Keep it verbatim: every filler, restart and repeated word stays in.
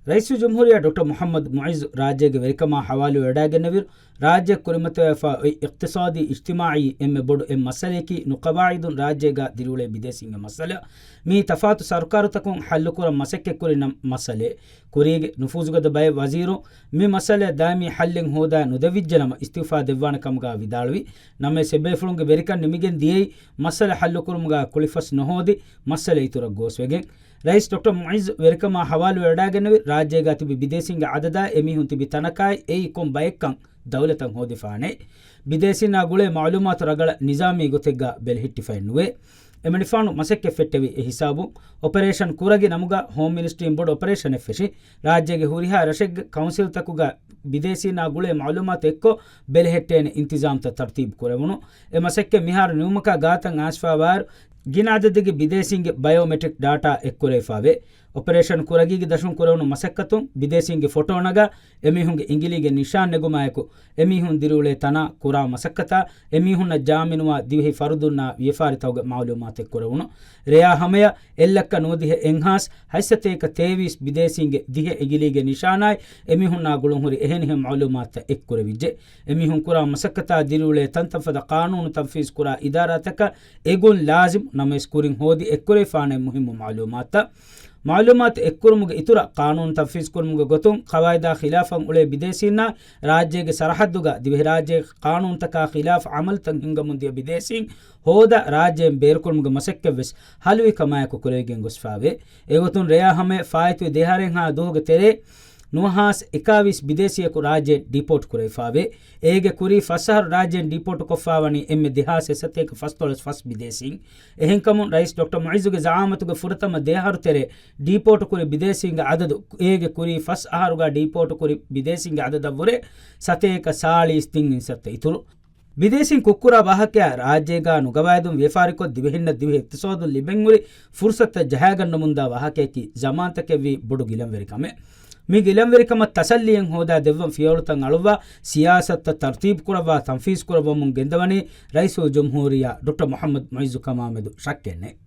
ރައީސުލްޖުމްހޫރިއްޔާ ޑޮކްޓަރ މުޙައްމަދު މުޢިއްޒު ރާއްޖޭގެ ވެރިކަމާ ޙަވާލުވެވަޑައިގެންނެވިއިރު، ރާއްޖެ ކުރިމަތިވެފާ އޮތް އިޤްތިޞާދީ، އިޖްތިމާޢީ އެންމެ ބޮޑު އެއް މައްސަލަޔަކީ ނުޤަވާޢިދުން ރާއްޖޭގާ ދިރިއުޅޭ ބިދޭސީންގެ މައްސަލަ. މިއީ ތަފާތު ސަރުކާރުތަކުން ޙައްލުކުރަން މަސައްކަތްކުރި ނަ-، މައްސަލައެއް. ކުރީގެ ނުފޫޒުގަދަ ބައެއް ވަޒީރުން މި މައްސަލައަށް ދާއިމީ ޙައްލެއް ހޯދާ ނުދެވިއްޖެނަމަ، އިސްތިޢުފާ ދެއްވާނެ ކަމުގާ ވިދާޅުވި. ނަމަވެސް އެބޭފުޅުންގެ ވެރިކަން ނިމިގެން ދިޔައީ މައްސަލަ ޙައްލުކުރުމުގާ ކުޅިފަސް ނުހޯދި، މައްސަލަ އިތުރަށް ގޯސްވެގެން. ރައީސް ޑޮކްޓަރ މުޢިއްޒު ވެރިކަމާ ޙަވާލުވެވަޑައިގެންނެވި، ރާއްޖޭގާ ތިބި ބިދޭސީންގެ އަދަދާ އެމީހުން ތިބި ތަނަކާއި އެއީ ކޮން ބައެއްކަން ދައުލަތަށް ހޯދިފާނެ. ބިދޭސީންނާ ގުޅޭ މަޢުލޫމާތު ރަގަޅަށް ނިޒާމީ ގޮތެއްގާ ބެލެހެއްޓިފައެއް ނުވޭ. އެމަނިފާނު މަސައްކަތް ފެއްޓެވި އެ ހިސާބުން އޮޕަރޭޝަން ކުރަގި ނަމުގާ ހޯމް މިނިސްޓްރީން ބޮޑު އޮޕަރޭޝަނެއް ފެށި، ރާއްޖޭގެ ހުރިހާ ރަށެއްގެ ކައުންސިލްތަކުގާ ބިދޭސީންނާ ގުޅޭ މަޢުލޫމާތު އެއްކޮށް ބެލެހެއްޓޭނެ އިންތިޒާމްތައް ތަރުތީބު ކުރެވުނު. އެ މަސައްކަތް މިހާރު ނިމުމަކާ ގާތަށް އައިސްފާވާއިރު، ގިނަ އަދަދެއްގެ ބިދޭސީންގެ ބަޔޯމެޓްރިކް ޑާޓާ އެއްކުރެވިފާވޭ. އޮޕަރޭޝަން ކުރަގީގެ ދަށުން ކުރެވުނު މަސައްކަތުން ބިދޭސީންގެ ފޮޓޯ ނަގާ، އެމީހުންގެ އިނގިލީގެ ނިޝާން ނެގުމާއެކު، އެމީހުން ދިރިއުޅޭ ތަނާ ކުރާ މަސައްކަތާ، އެމީހުންނަށް ޖާމިނުވާ ދިވެހި ފަރުދުންނާ ވިޔަފާރިތަކުގެ މަޢުލޫމާތު އެއްކުރެވުނު. ރެޔާ ހަމަޔަށް އެއްލައްކަ ނުވަދިހަ އެއްހާސް ހަތްސަތޭކަ ތޭވީސް ބިދޭސީންގެ ދިހަ އިނގިލީގެ ނިޝާނާއި، އެމީހުންނާ ގުޅުން ހުރި އެހެނިހެން މަޢުލޫމާތުތައް އެއްކުރެވިއްޖެ. އެމީހުން ކުރާ މަސައްކަތާ ދިރިއުޅޭ ތަންތަން ފަދަ ޤާނޫނު ތަންފީޒު ކުރާ އިދާރާތަކަށް އެގޮތް ލާޒިމް، ނަމަވެސް ކުރިން ހޯދި އެއްކުރެވިފާނެ މުހިއްމު މަޢުލޫމާތުތައް. މަޢުލޫމާތު އެއްކުރުމުގެ އިތުރަށް ޤާނޫނު ތަންފީޒުކުރުމުގެ ގޮތުން ޤަވާއިދާ ޚިލާފަށް އުޅޭ ބިދޭސީންނާ ރާއްޖޭގެ ސަރަޙައްދުގަ ދިވެހިރާއްޖޭގެ ޤާނޫނުތަކާ ޚިލާފަށް ޢަމަލުތައް ހިންގަމުން ދިޔަ ބިދޭސީން ހޯދާ ރާއްޖޭން ބޭރުކުރުމުގެ މަސައްކަތްވެސް ހަލުވި ކަމާއެކު ކުރެވިގެން ގޮސްފާވޭ. އެގޮތުން ރެޔާ ހަމަޔަށް ފާއިތުވި ދެއަހަރެއްހާ ދުވަހުގެ ތެރޭ ނުވަހާސް އެކާވީސް ބިދޭސީއަކު ރާއްޖޭން ޑީޕޯޓް ކުރެވިފާވޭ. އޭގެ ކުރީ ފަސް އަހަރު ރާއްޖޭން ޑީޕޯޓު ކޮށްފާވަނީ އެންމެ ދެހާސް އެއްސަތޭކަ ފަސްދޮޅަސް ފަސް ބިދޭސީން. އެހެންކަމުން ރައީސް ޑޮކްޓަރ މުޢިއްޒުގެ ޒަޢާމަތުގެ ފުރަތަމަ ދެއަހަރު ތެރޭ ޑީޕޯޓު ކުރި ބިދޭސީންގެ އަދަދު އޭގެ ކުރީ ފަސް އަހަރުގަ ޑީޕޯޓު ކުރި ބިދޭސީންގެ އަދަދަށްވުރެ ސަތޭކަ ސާޅީސް ތިން އިންސައްތަ އިތުރު. ބިދޭސީން ކުށްކުރާ ވާހަކަޔާ ރާއްޖޭގަ ނުގަވާއިދުން ވިޔަފާރިކޮށް ދިވެހިންނަށް ދިވެހި އިޤްތިޞާދުން ލިބެންހުރި ފުރުޞަތުތައް ޖަހާގަންނަމުންދާ ވާހަކަޔަކީ ޒަމާންތަކަށްވީ ބޮޑު ގިލަންވެރިކަމެއް. މި ގިލަންވެރިކަމަށް ތަސައްލީއެއް ހޯދާ ދެއްވަން ފިޔަވަޅުތައް އަޅުއްވާ، ސިޔާސަތުތައް ތަރުތީބުކުރައްވާ ތަންފީޒުކުރައްވަމުން ގެންދަވަނީ ރައީސުލްޖުމްހޫރިއްޔާ ޑޮކްޓަރ މުޙައްމަދު މުޢިއްޒު ކަމާމެދު ޝައްކެއް ނެތް.